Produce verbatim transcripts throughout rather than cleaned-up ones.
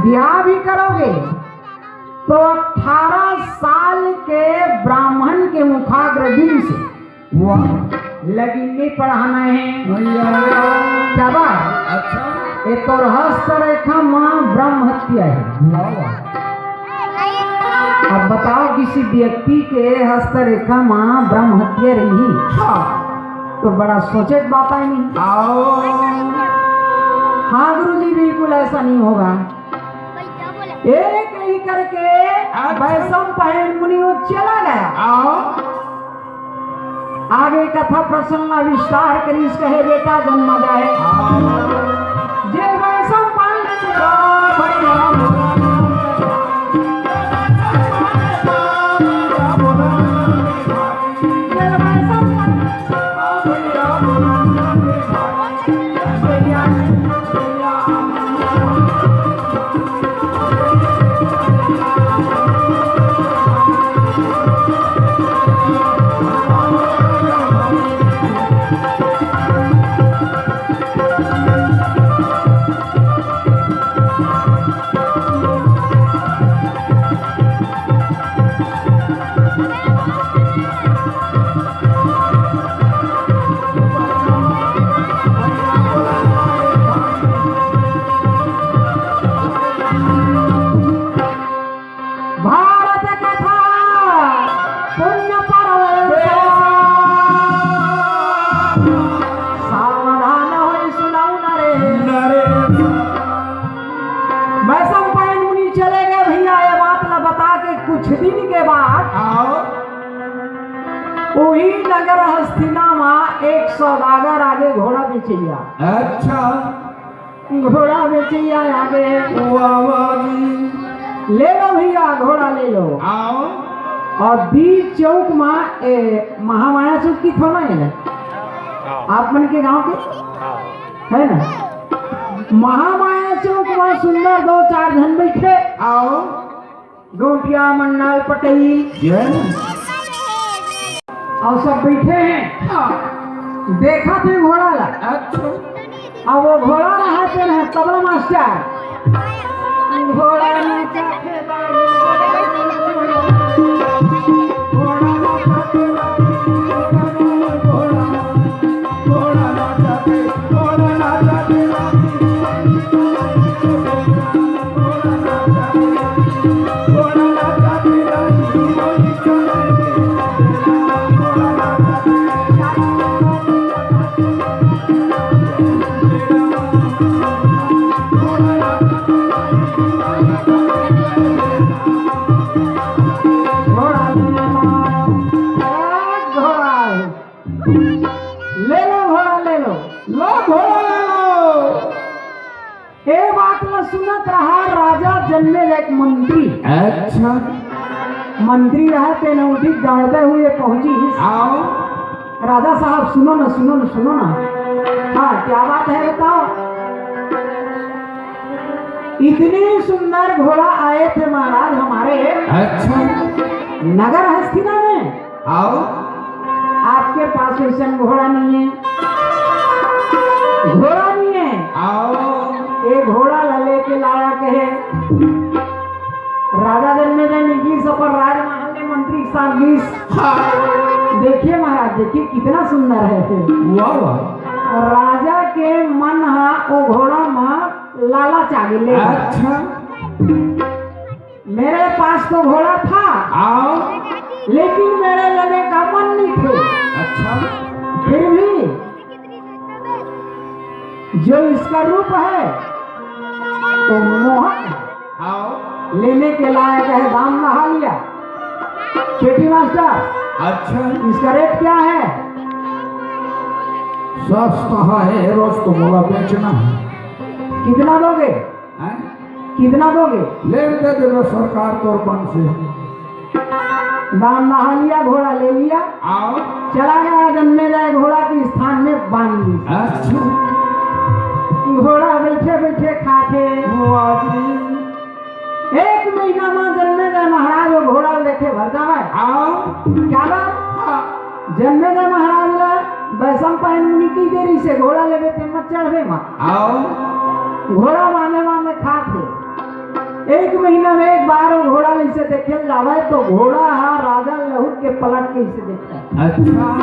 ब्याह भी करोगे तो अठारह साल के ब्राह्मण के मुखाग्र बिंद से वाह। लगिन नहीं पढ़ाना है। भैया। क्या बात? अच्छा। ये तोर हस्तरेखा माँ ब्रह्म हत्या है। वाह, वाह। अब बताओ, किसी व्यक्ति के हस्तरेखा माँ ब्रह्म हत्या रही हाँ। तो बड़ा सोचे के बात है नहीं। आओ। हाँ गुरुजी, बिल्कुल ऐसा नहीं होगा। एक ही करके अच्छा। वैशंपायन मुनि वो चला गया। आओ। आगे कथा प्रसंग ला विस्तार करिस, कहे बेटा जन्म जाए। आओ। जे वैशंपायन भारत कथा पुण्य पर्व। सावधान होई सुनहु नरेश। वैशंपायन मुनि चले गए भैया, ये बात ला बता के कुछ दिन के बाद आओ। वही नगर हस्तिना मा एक सौदागर आगे घोड़ा बेचइया। अच्छा। घोड़ा बेचइया आगे। वाह, वाह जी। ले लो भैया, घोड़ा ले लो। आओ। और बीच चौक मा, ए, महामाया चौक की थोड़ा है ना? हाँ। आप मन के गांव के? हाँ। है ना? महामाया चौक मा सुंदर दो चार झन बैठे। आओ। गोटिया मंडल पटई। ये? और सब बैठे हैं। हाँ। देखा थे घोड़ा ला। अच्छा। अब वो घोड़ा रहा थे ना, तबला मास्टर। घोड़ा नाचा थे। घोड़ा ले लो, घोड़ा ले लो, ले लो घोड़ा, ले लो। लो घोड़ा ले लो। ए बात ला सुनत रहा राजा जनमेजय एक मंत्री। अच्छा। मंत्री रहा, तेन उठी दौड़ते हुए पहुंची। आओ। राजा साहब, सुनो ना, सुनो ना, सुनो ना। हाँ, क्या बात है, बताओ। इतने सुंदर घोड़ा आए थे महाराज हमारे अच्छा। नगर हस्तिना में। आओ। आपके पास वैसन घोड़ा नहीं है, घोड़ा नहीं है। आओ। ये घोड़ा ला लेके लाया कहे। राजा जनमेजय निकलिस अपन राजमहल ले मंत्री के साथ गिस। हाँ। देखिए महाराज, देखिए कितना सुंदर है। वाह, वाह। राजा के मन हा ओ घोड़ा मा लालच आ गेले। अच्छा। मेरे पास तो घोड़ा था, आओ। लेकिन मेरे लेने का मन नहीं थे। अच्छा। फिर भी जो इसका रूप है, वो मोहन है। आओ। लेने के लायक है, दाम नहा लिया। पेटी मास्टर, अच्छा। इसका रेट क्या है? सस्ता है, रोज तो मोला बेचना है। कितना दोगे? हैं? कितना दोगे? ले दे देबे सरकार तोर मन से। दाम नहा लिया, घोड़ा ले लिया। आओ। चला गया, जनमेजय घोड़ा के स्थान में बांध ली। अच्छा। घोड़ा बैठे बैठे खाथे। वाह जी। एक महीना में जनमेजय महाराज वो घोड़ा लेके भर जावे। आओ। क्या बात? हाँ। जनमेजय महाराज ला वैशंपायन मुनि कहि दे रिहिसे घोड़ा लेबे ते मत चढ़बे मत। आओ। घोड़ा माने माने खाथे। एक महीना में एक बार वो घोड़ा ल अइसे देखे ल जावय, तो घोड़ा ह राजा ल लहुट के पलट के अइसे देखथे। अच्छा।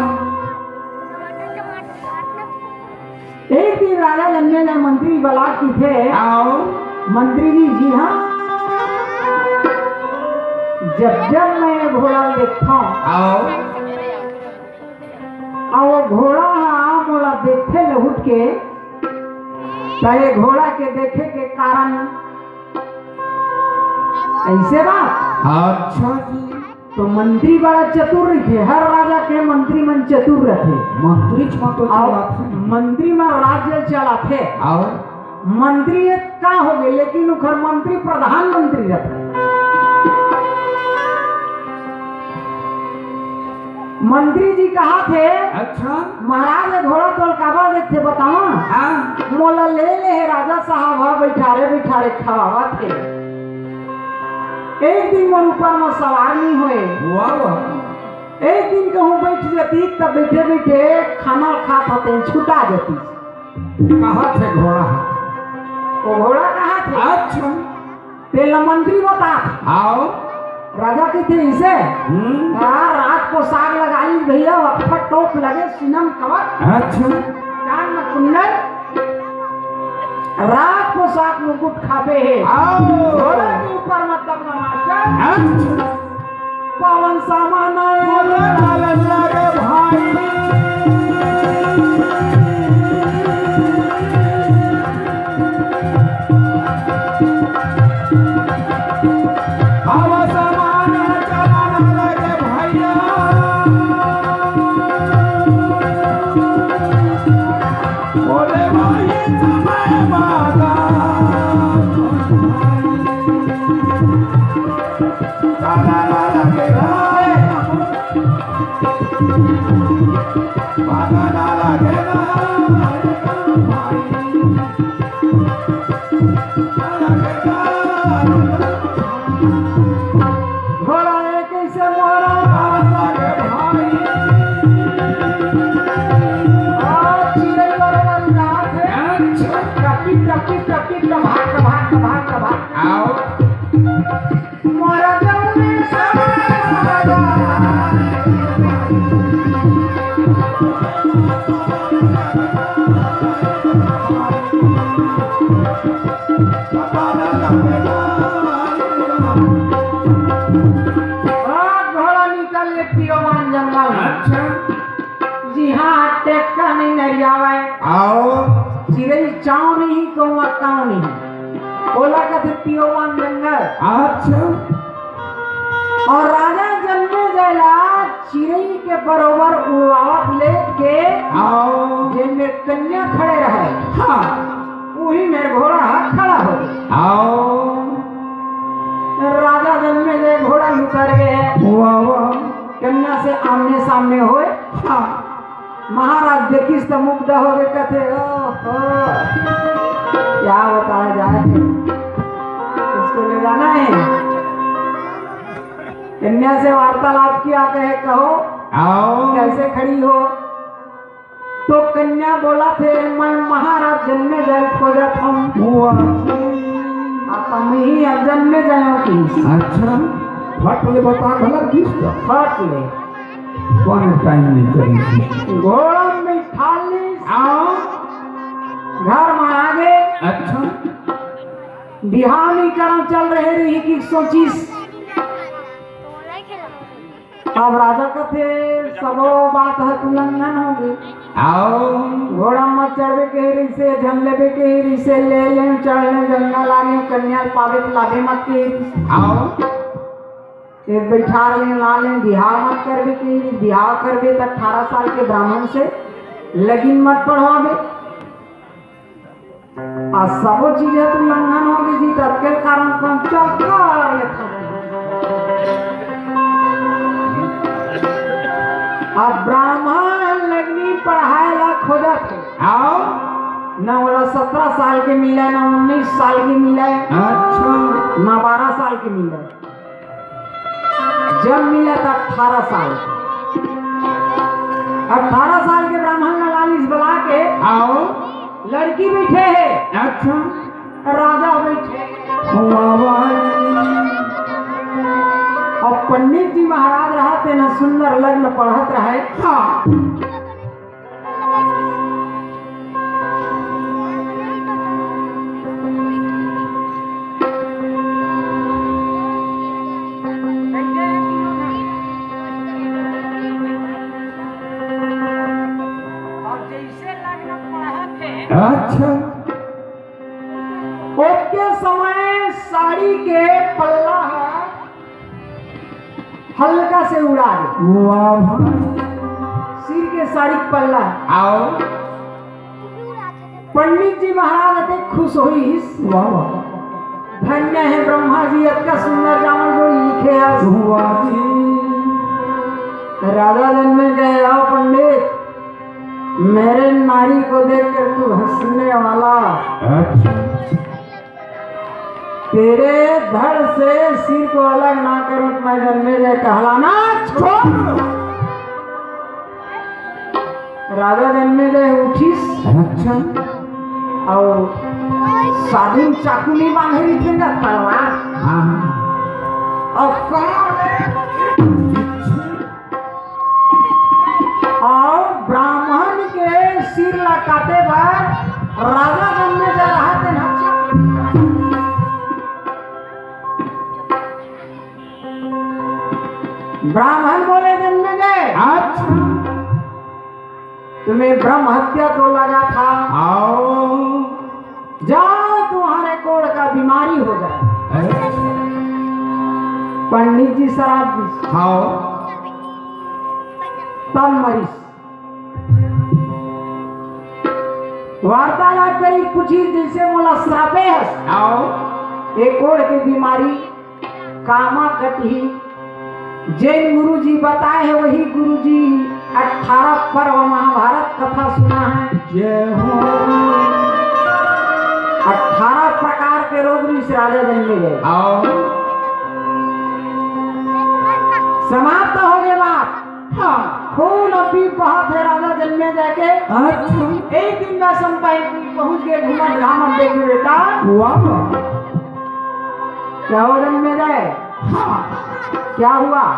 एक दिन राजा जनमेजय मंत्री ल बला के कहिथे, आओ। मंत्री जी, जी हाँ, जब जब मैं ये घोड़ा ल देखथंव, आओ। अउ वो घोड़ा ह मोला देखथे लहुट के, त ये घोड़ा के देखे के कारण अइसे बात। अच्छा जी। तो मंत्री बड़ा चतुर रहिथे, हर राजा के मंत्री मन चतुर रहिथे। मंत्री च मन तो अउ चलाथे। मंत्री मन राज्य चलाथे। अउ मंत्री एक का होगे, लेकिन ओखर मंत्री प्रधानमंत्री रहिथे। मंत्री जी कहाथे, अच्छा। महाराज, ये घोड़ा तोला काबर देखथे, बतावा? हाँ। मोला ले ले हे राजा साहब ह, बइठारे बइठारे खवावत हे। एक दिन मोर ऊपर म सवार नइ होय। वाह, वाह। एक दिन कहूँ बइठ जतिस, त बइठे बइठे खाना खात हतेन छुटा जतिस। कहाथे घोड़ा ह? वो घोड़ा कहाथे? अच्छा। तेला मंत्री बताथे। आओ। राजा कहिथे, "अइसे? हम्म। आ, राज पोशाक लगा लिस भइया, अफर टोप लगे, सीना म कवर। अच्छा। कान म कुंडल, राज पोशाक मुकुट खाबे हे। आओ। घोड़ा के ऊपर म तबला मास्टर।" अच्छा। पवन समान बोले लाल लागे भाई। हवा समान चलन लागे भैया। बोले भाई समय माता। घोड़ा एक ऐसे मोरा भाई। आ, चिड़ै बरोबर नाच है। अच्छा। टपी, टपी, टपी, टभाक, टभाक, टभाक, टभाक। आओ। घोड़ा निकल ले पियोवान जंगल। अच्छा। जिहाँ टेक्का नइ नरियावय। आओ। चिरई चाव नहीं, कौआ काव नहीं। ओला कथे पियोवान जंगल। अच्छा। अउ राजा जनमेजय ला चिरई के बरोबर उड़वावत लेके आओ। जेन में कन्या खड़े रहे। हाँ। उही में घोड़ा ह खड़ा होगे। आओ। राजा जनमेजय घोड़ा उतर गे। वाह, वाह। कन्या से आमने सामने होय। हाँ। महाराज देखिस त मुग्ध होगे, कथे, "ओहो, क्या बताया जाए, इसको ले जाना है।" कन्या से वार्तालाप किया, कहे, "कहो, आओ। कैसे खड़ी हो?" तो कन्या बोलथे, "मैं महाराज जनमेजय ल खोजत हंव।" वाह। अब हम ही अब जनमेजय हंव कि। अच्छा, फट ले बता घला दिस त। फट ले। कौन टाइम नहीं करी। घोड़ा में बइठा लिस। हाँ। घर में आगे। अच्छा। बिहाव नइ करंव चल रहे रही कि सोचिस। अब राजा कथे, "सबो बात ह उल्लंघन होगे।" आओ। घोड़ा म चढ़बे के रहिसे, झन लेबे के रहिसे, ले लेंव, चढ़ लेंव, गंगा लागे, कन्या पाबे त लाबे मत के रहिसे। आओ। एक बइठार लेंव, ला लेंव, बिहाव मत करबे के रहिसे, बिहाव करबे त अठारह साल के ब्राह्मण से लगिन मत पढ़वाबे। आ सबो चीज ह तो उल्लंघन होगे जी, त अतके कारण कौन चक्कर लेथन। अब ब्राह्मण लगिन पढ़ाय ला खोजत हे। हाँ। न ओला सत्रह साल के मिले, न उन्नीस साल के मिले। अच्छा। न बारह साल के मिले। जब मिले त अठारह साल के। अठारह साल के ब्राह्मण ला लालिस बला के। आओ। लड़की बइठे हे। अच्छा। राजा बइठे। वाह, वाह। पंडित जी महाराज रहा, तेन सुंदर लग्न पढ़त रहे। हाँ। अच्छा। ओके समय साड़ी के पल्ला ह हल्का से उड़ा दे। वाह भाई। सिर के साड़ी के पल्ला। आओ। पंडित जी महाराज अतेक खुश होइस। वाह, वाह। धन्य हे ब्रह्मा जी, अतका सुंदर जामन गोड़ी लिखे हस। वाह जी। राजा जनमेजय, आओ पंडित, मेरे नारी को देखकर तू हंसने वाला। अच्छा। तेरे धड़ से सिर को अलग ना करूं तो मैं जनमेजय कहलाना छोड़। राजा जनमेजय उठिस। अच्छा। अउ साधु चाकू नइ बांधे रहिथे ना, तलवार। हाँ। अउ कमर में अउ ब्राह्मण के सिर ला काटे बर राजा जनमेजय रहा, तेन ह। ब्राह्मण बोले, "जनमेजय, अच्छा। तुम्हें ब्रह्म हत्या तो लगा था। आओ। जाओ, तुम्हारे कोढ़ का बीमारी हो जाए।" अरे। पंडित जी शराब दी। हाँ। तब मरीस। वार्तालाप करी, पूछी, "जैसे मोला श्रापे हस, आओ। एक कोढ़ के बीमारी कामा कटही।" जैन गुरु जी बताए हे, वही गुरु जी अठारह पर्व महाभारत कथा सुना हे। जय हो। अठारह प्रकार के रोग रिहिस राजा जनमेजय। आओ। समाप्त होगे बात। हाँ। खून अउ पीप बहत हे राजा जनमेजय के। अच्छा। एक दिन वैशंपायन पहुंच गे, घूमत घामत देखे बेटा। वाह। क्या हुआ जनमेजय? हाँ। क्या हुआ?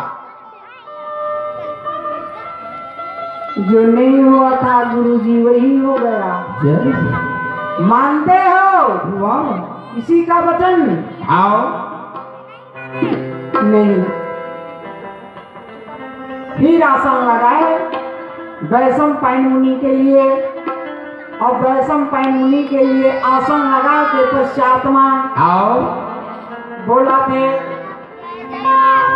जो नहीं हुआ था गुरुजी, वही हो गया। जय। मानते हो? वाह। किसी का वचन? आओ। नहीं। फिर आसन लगाए वैशंपायन मुनि के लिए, और वैशंपायन मुनि के लिए आसन लगा के पश्चात में आओ। बोला थे,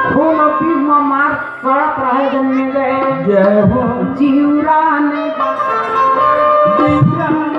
खून पीप म मार सड़त रहे जनमेजय। जय हो। जीवरा ने जीवरा ने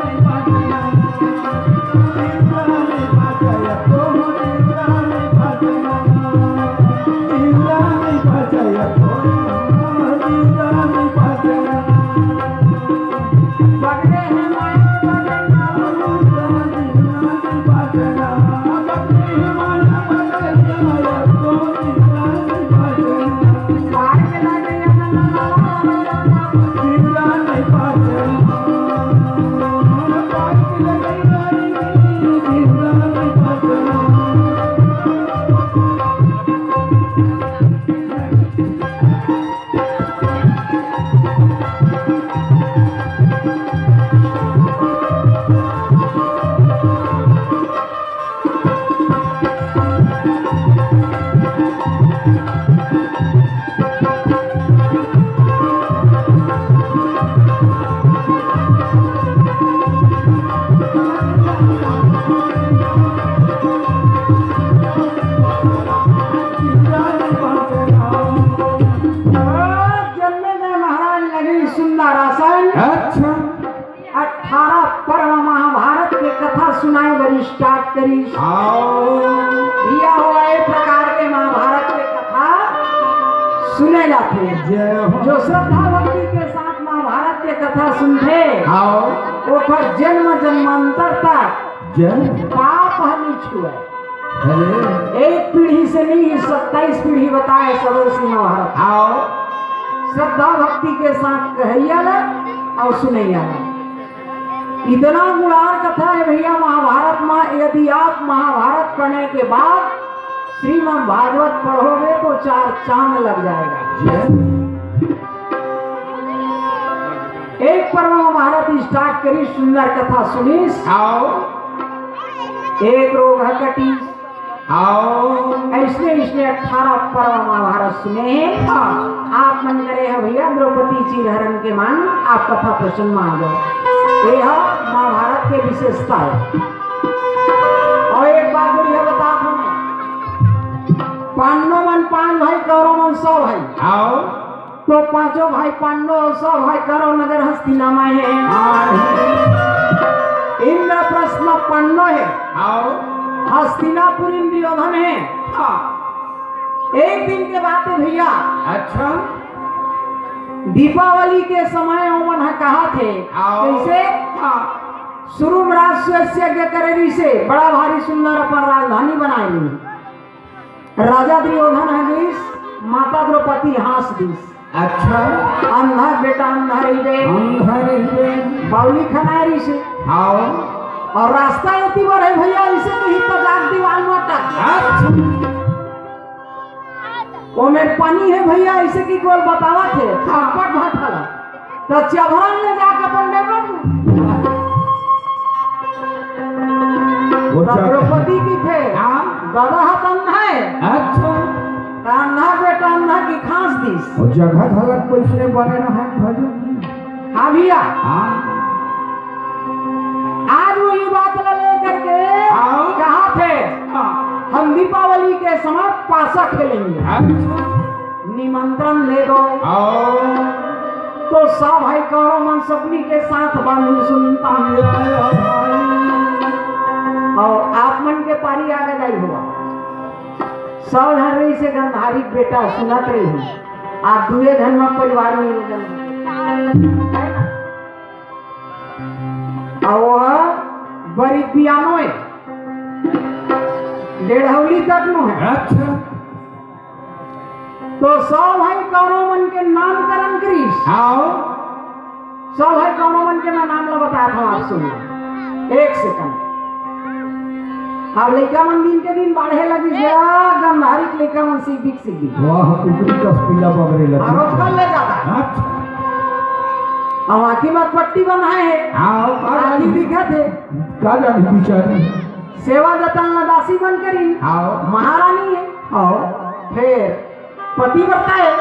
जनमेजय महाराज लगे सुंदर आसन। अच्छा। अठारह पर्व महाभारत के कथा सुनाए बर start करिस। आओ। दिया हुआ एक प्रकार के महाभारत के कथा सुने जाथे। जय हो। जो श्रद्धा भक्ति के साथ महाभारत के कथा सुनथे, आओ। ओकर जन्म जन्मांतर तक जय। पाप ह नहीं छुए। अरे। एक पीढ़ी से नहीं, सत्ताईस पीढ़ी बताए सरोसी महाभारत। आओ। श्रद्धा भक्ति के साथ कहैया ला और सुनैया ला। इतना गुणार कथा है भैया महाभारत में। यदि आप महाभारत पढ़ने के बाद श्रीमद् भागवत पढ़ोगे तो चार चांद लग जाएगा। एक पर्व महाभारत स्टार्ट करी, सुंदर कथा सुनीस। आओ। एक रोग ह कटी। आओ। ऐसने, ऐसने अठारह पर्व महाभारत सुने हे। हाँ। आप मन करे हे भैया द्रौपदी चीरहरण के मान, आप कथा प्रसंग मान लो। ये ह महाभारत के विशेषता हे। अउ एक बात बढ़िया बतात हूँ, पांडव मन पांच भाई, कौरव मन सौ भाई। आओ। तो पांचों भाई पांडव अउ सौ भाई कौरव नगर हस्तिना म हे। हाँ। इंद्रप्रस्थ पांडव हे। आओ। हस्तिनापुरी दुर्योधन हे। हाँ। एक दिन के बात हे भैया। अच्छा। दीपावली के समय ओमन ह कहाथे। आओ। कैसे? हाँ। शुरू म राजसूय यज्ञ करे रहिसे, बड़ा भारी सुंदर अपन राजधानी बनाए रहिसे। राजा दुर्योधन ह गइस, माता द्रौपदी हाँस दिस। अच्छा। अंधा बेटा अंधा रहिबे। अंधा रहिबे। बावली खनाए रहिसे। हाँ। अउ रास्ता एती बर हे भैया, अइसे कही त जात दीवाल म अटक। अच्छा। ओमे पानी हे भैया, अइसे कि कोई ल बतावत हे, हाँ। छटपट भाठा ला। त चभरन ले जाके अपन डेबरन। वो त क्या? द्रौपदी कहिथे, हाँ। दादा ह त अंधा हे। अच्छा। त अंधा बेटा अंधा के हाँस दिस। वो जगह घलक कइसने बने रहे भजन जी। हाँ भैया। हाँ। आज वही बात ला लेकर के हाँ। कहाथे, हाँ। हम दीपावली के समय पासा खेलेंगे। अच्छा। निमंत्रण ले दो। आओ। तो सब भाई कौरव मन सबनी के साथ बांधी सुनता। अउ आप मन के पारी आगे दाई हुआ। सौ झन रहिसे गंधारी के बेटा सुनत रहिहू। आप दुए झन म परिवार में रहिहू। अउ वो बरी पियानो हे, डेढ़ौली तक नो हे। अच्छा। तो सौ भाई कौरव मन के नामकरण करिस। आओ। सौ भाई कौरव मन के मैं नाम ला बतात हूँ, आप सुनिए। एक सेकंड। अब लइका मन दिन के दिन बाढ़े लगिस, गंधारी के लइका मन सीख सीधी। वाह, कुकरी कस पीला बगरे लगे। आरो फल ले जाता। अच्छा। अब आँखी म पट्टी बंधाए हे। हाँ, का आँखी जानी? दिखत हे। का जानी बिचारी? सेवा जतन ला दासी मन करी। हाँ। महारानी हे। हाँ। फेर पतिव्रता हे।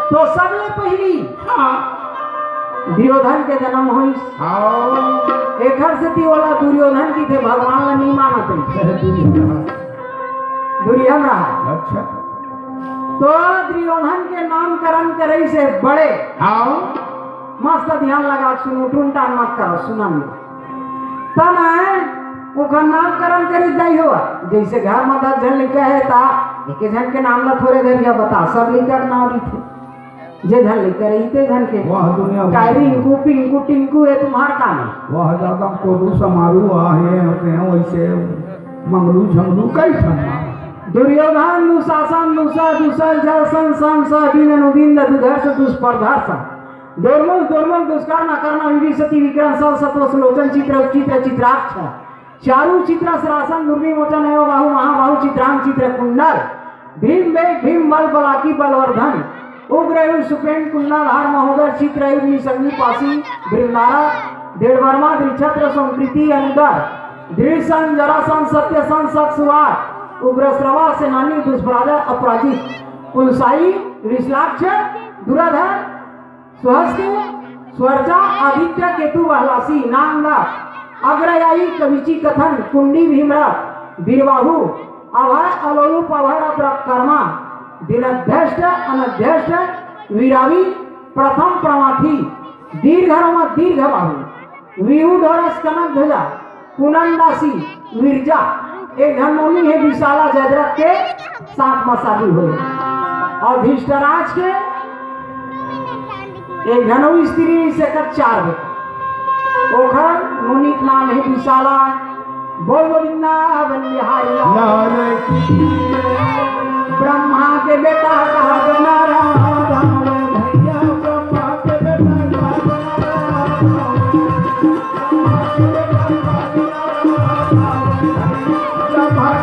तो सबले पहिली हाँ। दुर्योधन के जनम होइस। हाँ। एखर सेती ओला दुर्योधन कहिथे, भगवान ला नइ मानत रहिस। दुर्योधन रहा। अच्छा। तो दुर्योधन के नामकरण करइसे बड़े। हाँ। मस्त ध्यान लगा के सुनहू, टून टान मत करो, सुनन दो। त ना ओकर नामकरण करिस दाई हो, जइसे घर म दस झन लइका हे त एके झन के नाम ला थोरे देर या बता, सब लइका के नाम रहिथे। जे झन लइका रही ते झन के। वाह दुनिया। काय रिंकू, पिंकू, टिंकू, ये तुम्हार काम हे। वाह दादा, कोदू समारू आहे, होते हैं वइसे मंगलू झंगलू कई ठन। दुर्योधन, दुशासन, दुसा, दुसल, जरसन, सन, स, बिन, अनुबिंद, दुधर्ष, दुष्प्रधर्ष, दोर्मुस, दोर्मुख, दुष्कर्ण, कर्ण, विभीषति, विकर्ण, सल, सत्व, सुलोचन, चित्र, चित्र, चित्राक्ष, चारु चित्र श्रासन दुर्विमोचन एवं बाहु महाबाहु चित्रांग चित्रकुंडल भीम वेग भीम बल बलाकी बलवर्धन उग्र सुपेन कुंडलधर महोदर चित्र निसंगी पासी बृंदारा दृढ़वर्मा दृढ़छत्र संकृति अनुदर दृढ़सन जरासन सत्यसन सत सुवार उग्रश्रवा सेनानी दुष्प्रदा अपराजित कुलसाई विशालाक्ष दुराधर सुहस्ती, स्वर्चा, आदित्य, केतु, बहलासी, नांदा, अग्रयायी, कविची, कथन, कुंडी, भीमरा, बीरबाहु, अभय, अलोलुप, अभय, रत्रकर्मा, दिनध्यष्ट, अनध्यष्ट, विरावी, प्रथम प्रमाथी, दीर्घ रम, दीर्घ बाहु, विहू ढोरस, कनक ध्वजा, पुनंदासी, विरजा, एक झन नोनी हे विशाला जयद्रथ के साथ म शादी होय। अउ धृतराज के एक झन अउ स्त्री से कर चार बेटा। ओखर नोनी के नाम हे विशाला। बोल गोविंदा बलिहारी लाल की। ब्रह्मा के बेटा कहा नारायण भैया, ब्रह्मा के बेटा कहा नारायण। भाग